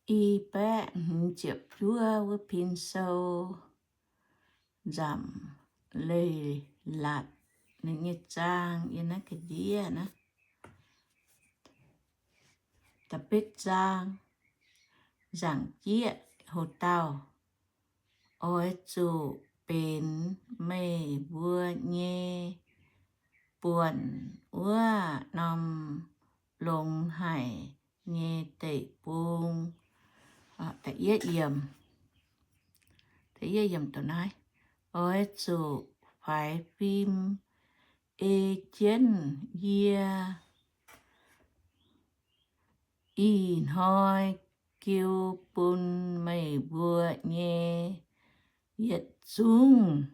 I baeqv hmz ziepc juov wuov pin sou, nzamc Leiz-Latc ninh nyei zaang yiem naaiv ga'ndiev naaiv. Da'betv zaang, nzaangc jieqv hoc dauh, oix zuqc benx meih mbuo nyei buonc wuov norm longx haic nyei deic-bung. Oix zuqc faix fim ei jienv yie ih hnoi jiu bun meih mbuo nyei yietc zungv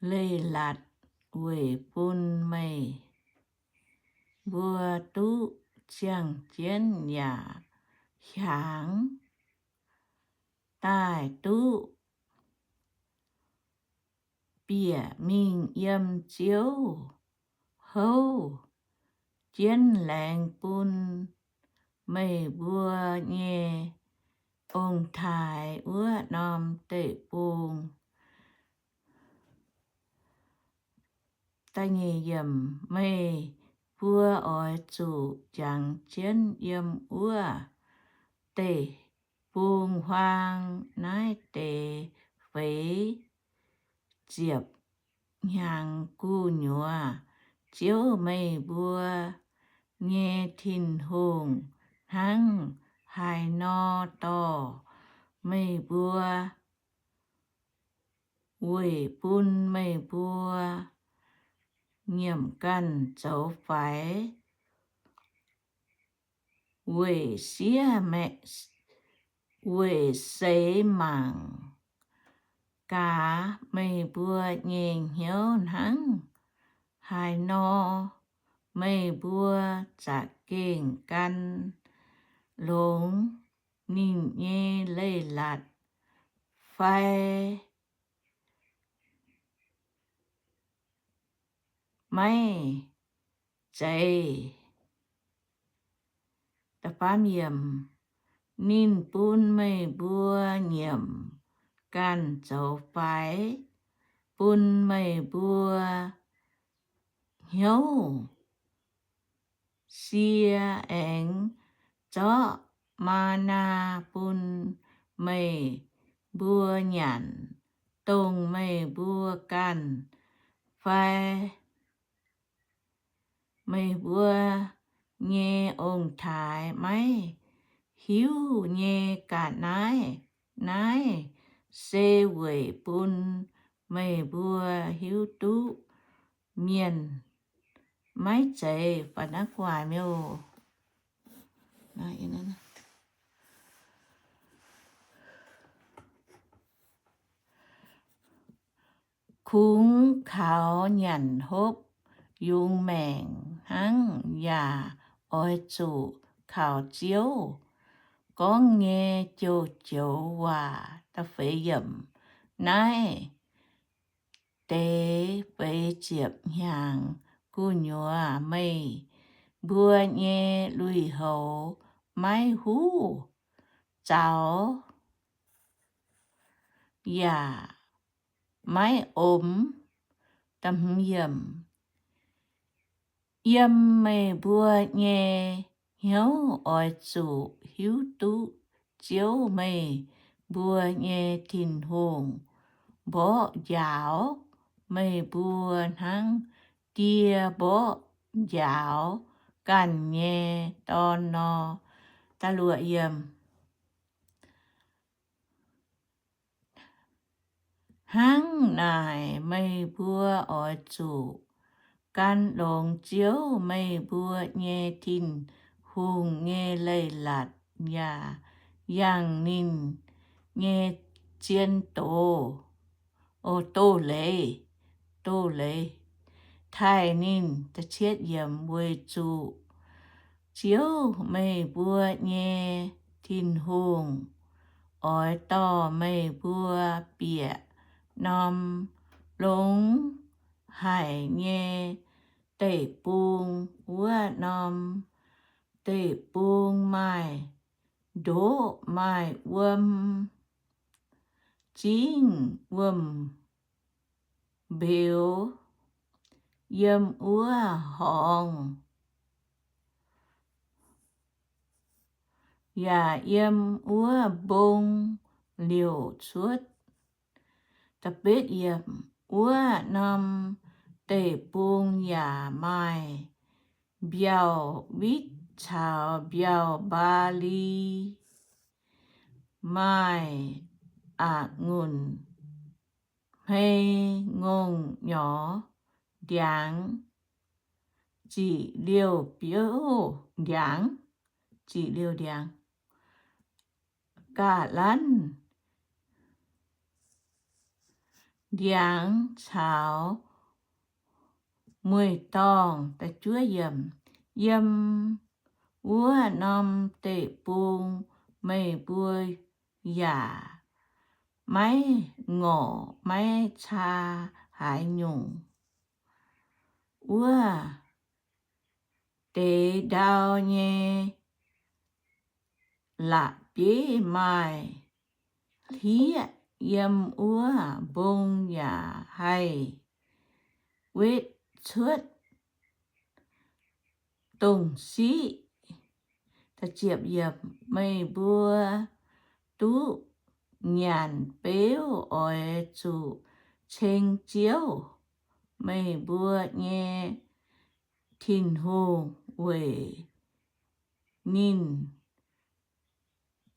leiz-latc, weic bun meih mbuo duqv ziangh jienv yaac hiaangx daaih duqv bieqc mingh yiem Ziouv houv jienv laengz bun meih mbuo nyei ong-taaix wuov norm deic-bung. Meih mbuo oix zuqc jangx jienv yiem wuov deic-bung huaang naaiv deix feix ziepc hnyangx gu'nyuoz. Ziouv, meih mbuo nyei Tin-Hungh, hnangv haaix nor dorh meih mbuo, weic bun meih mbuo nyiemc ganh zoux faix, weic siev, weic seix mangc gaax meih mbuo nyei hnyouv hnangv haaix nor, meih mbuo za'gengh gan longx ninh nyei leiz-latc fai maiv zeiz. Ninh bun meih mbuo nyiemc ganh zoux faix, bun meih mbuo hnyouv sie, aengx zorqv maa^naa bun meih mbuo nyanc, dongh meih mbuo ganh fai meih mbuo nyei ong-taaix maiv hiuv nyei ga'naaiv. Naaiv se weic bun meih mbuo hiuv duqv mienh maiv zeiz kungx kaux nyanc hopv yungz maengc hnangv, yaac oix zuqc kaux Ziouv. Gorngv nyei joux-joux waac. Naaiv deix feix ziepc hnyangx gu'nyuoz meih mbuo nyei lui-houx maiv huv zaux yaac maiv omx. Yiem meih mbuo nyei hnyouv oix zuqc hiuv duqv Ziouv, meih mbuo nyei Tin-Hungh, mborqv njaaux meih mbuo hnangv die mborqv njaaux ganh nyei dorn nor. Hnangv naaic, meih mbuo oix zuqc gan longx Ziouv, meih mbuo nyei Tin-Hungh, nyei leiz-latc, yaac yangh ninh nyei zien doz, o, doz-leiz, doz-leiz taaih ninh. Weic zuqc Ziouv, meih mbuo nyei Tin-Hungh, oix dorh meih mbuo bieqc norm longx haic nyei deic-bung. Wuov norm deic-bung maaih ndoqv maaih wuom zingv wuom-mbeux yiem wuov horngz, yaac yiem wuov mbong liouc cuotv. Wuov norm deic-bung yaac maaih mbiauh witv caux mbiauh mbaali, maaih a'ngunc hmei ngongh nyorx ndiangx, ziqc liouh biouv ndiangx, ziqc liouh ndiangx, ga'lanv ndiangx caux mueiz-dorngh. Yiem wuov norm deic-bung meih mbuo yaac maiv ngorc maiv caa haaix nyungc. Wuov deix ndau nyei la'bieiv maaih hlieqv yiem wuov mbong yaac haih wetv cuotv dongh siqv. Meih mbuo duqv nyanc beuv oix zuqc ceng Ziouv, meih mbuo nyei Tin-Hungh, weic ninh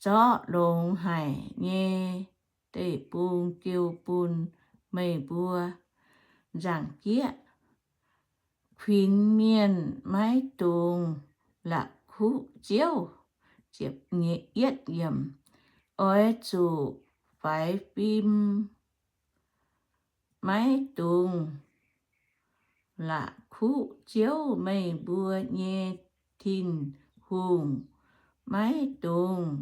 zorqv longx haic nyei deic-bung jiu bun meih mbuo. Nzaangc jieqv, kuinx mienh maiv dungx la'kuqv Ziouv. Oix zuqc faix fim, maiv dungx la'kuqv Ziouv, meih mbuo nyei Tin-Hungh. Maiv dungx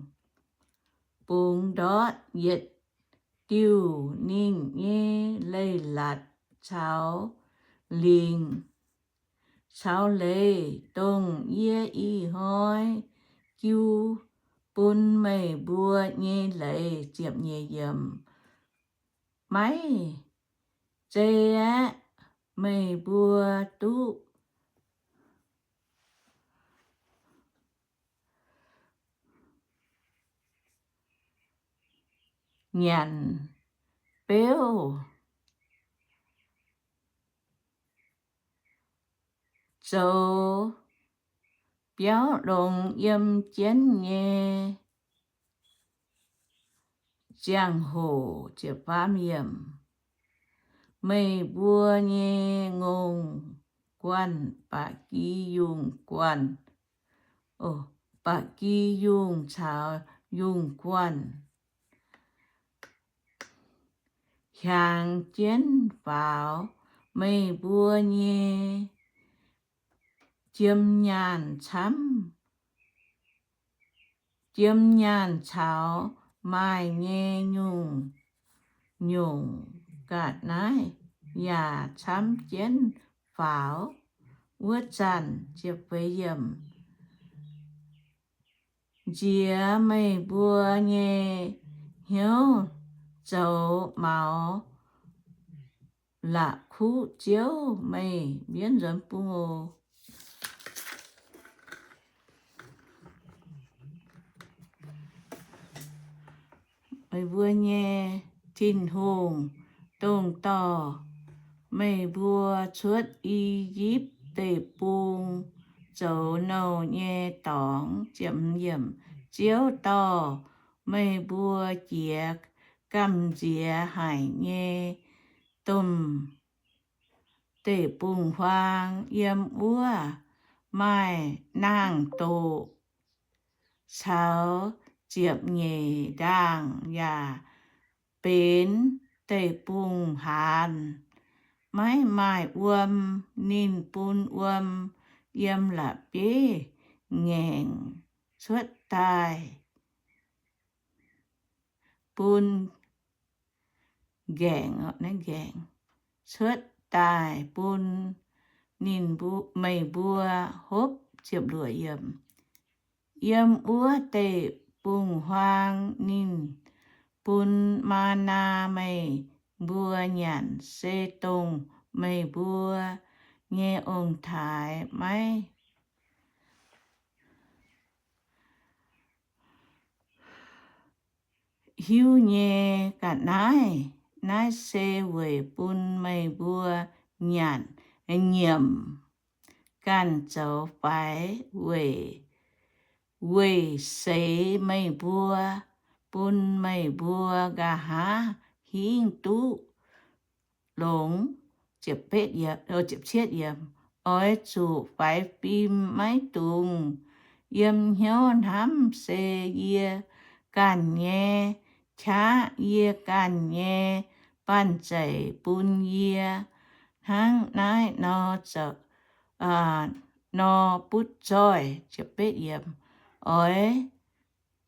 bungx ndortv yietc diuh ninh nyei leiz-latc caux lingc caux leiz, dongh yie ih hnoi jiu bun meih mbuo nyei leiz. Maiv zei aeqv, meih mbuo duqv nyanc beuv zoux biauv longx yiem jienv nyei ziangh hoc. Meih mbuo nyei ngongh guanh, ba'gi yungh guanh, ba'gi yungh caux yungh guanh hiaangx jienv faaux. Meih mbuo nyei jiem nyaanh camv, jiem nyaanh caux maaih nyei nyungc-nyungc ga'naaiv yaac camv jienv faaux. Wuov zanc nziex meih mbuo nyei hnyouv zoux maux la'kuqv Ziouv. Meih mbienv nzuonx bung oc. Meih mbuo nyei Tin-Hungh, dongh dorh meih mbuo cuotv I^yipv Deic-Bung zoux nouh nyei dorngx. Ziouv dorh meih mbuo jiex gamh nziex haic nyei domh deic-bung-huaang. Yiem wuov maaih naang-doqc caux ziepc nyeic ndaangh, yaac benx deic-bung-haanz, maiv maaih wuom. Ninh bun wuom yiem la'bieiv ngaengc cuotv daaih bun ngaengc, ngaengc cuotv daaih bun ninh, meih mbuo hopv. Yiem wuov deic fungx huaang ninh bun maa^naa meih mbuo nyanc, se dongh meih mbuo nyei ong-taaix maiv hiuv nyei ga'naaiv. Naaiv se weic bun meih mbuo nyanc, nyiemc ganh zoux faix weic, weic seix meih mbuo, bun meih mbuo nqa'haav hingv duqv longx. Oix zuqc faix fim, maiv dungx yiem hnyouv hnamv, se yie ganh nyei qaqv, yie ganh nyei banh zeic bun yie hnangv naaiv nor, nor butv zoih. Oix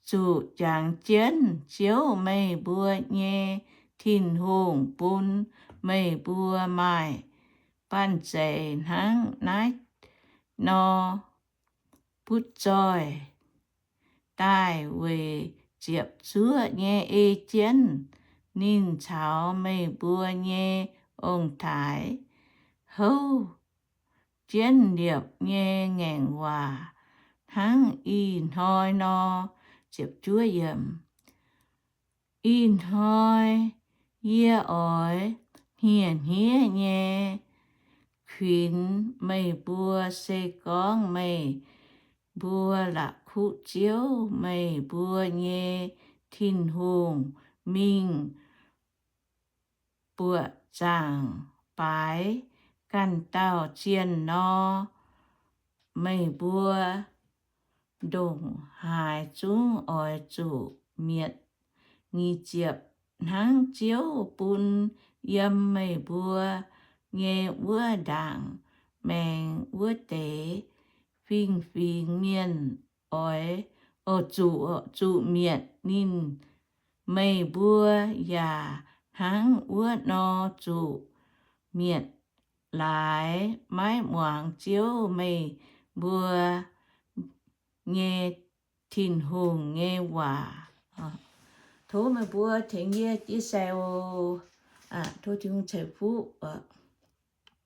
zuqc jangx jienv Ziouv, meih mbuo nyei Tin-Hungh, bun meih mbuo maaih banh zeic hnangv naaiv nor butv zoih daaih, weic ziepc zuoqv nyei ei jienv ninh caux meih mbuo nyei ong-taaix houv jienv liepc nyei ngaengc waac hnangv ih hnoi nor. Ih hnoi yie oix hniev-hniev nyei kuinx meih mbuo, se gorngv meih mbuo la'kuqv Ziouv, meih mbuo nyei Tin-Hungh, mingh buoqc zaangc baaix ganh dauh zienh nor, meih mbuo ndongc haaix zungv oix zuqc mietc. Nyic ziepc, hnangv Ziouv bun yiem meih mbuo nyei wuov ndaangc maengx wuov deix fingx-fingx mienh oix zuqc, zuqc mietc ninh, meih mbuo yaac hnangv wuov nor zuqc mietc laaix, maiv muangx Ziouv, meih mbuo nyei Tin-Hungh, nyei waac. Tov meih mbuo tengx yie chia sẻ oc. Tov Tin-Hungh ceix fuqv.